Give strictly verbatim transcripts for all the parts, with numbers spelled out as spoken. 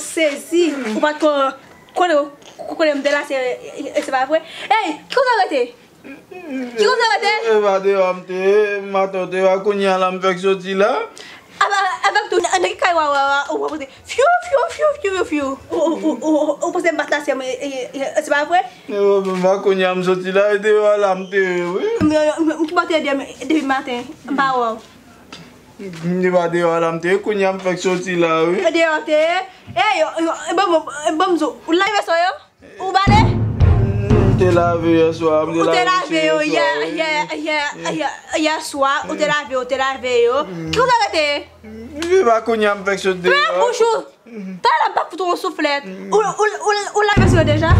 Sezi, ou pa t kon konnen, konnen m te la, se, se pa vre. Ey, ki kote w rete? Ki kote w rete? E pa deyò a m te ye, maten w te la, kounye a la m fèk soti la. Avèk tou, nan ki kay w a, w a, w a, w a pote. Fyou, fyou, fyou, fyou, fyou, fyou. Ou, ou, ou, ou, ou panse m pa t la, se, e, e, e, se pa vre? E, pa kounye a m soti la, e deyò a la m te ye, wi. M, m, m, m ki bò te ye depi maten, m pa wè w. M te pa deyò a la m te ye, kounye a m fèk soti la, wi. E deyò te ye? Ey, yo, yo, e bon, bon, e bon, m di w, ou lave vèso yo? Ou bale? M te lave yè swa, m te lave vèso yo yè, yè, yè, yè, yè swa, ou te lave yo, ou te lave yo. Ki kote w rete? E pa kounye a m fèk soti deyò. Fè bouch ou! Talè m pa fout ou yon souflèt. Ou, ou, ou, ou lave vèso yo deja?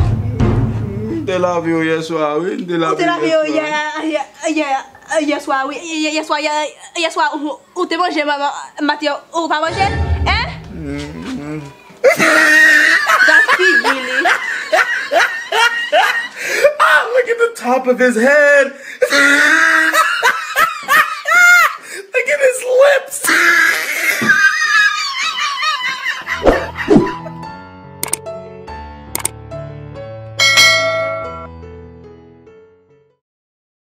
M te lave yo yè swa, wi. M te lave yo yè, yè, yè, yè swa, wi. Yè, yè swa, yè, yè swa, ou, ou te manje, maten, ou pa manje? Hein? Gad figi li. Ah, look at the top of his head.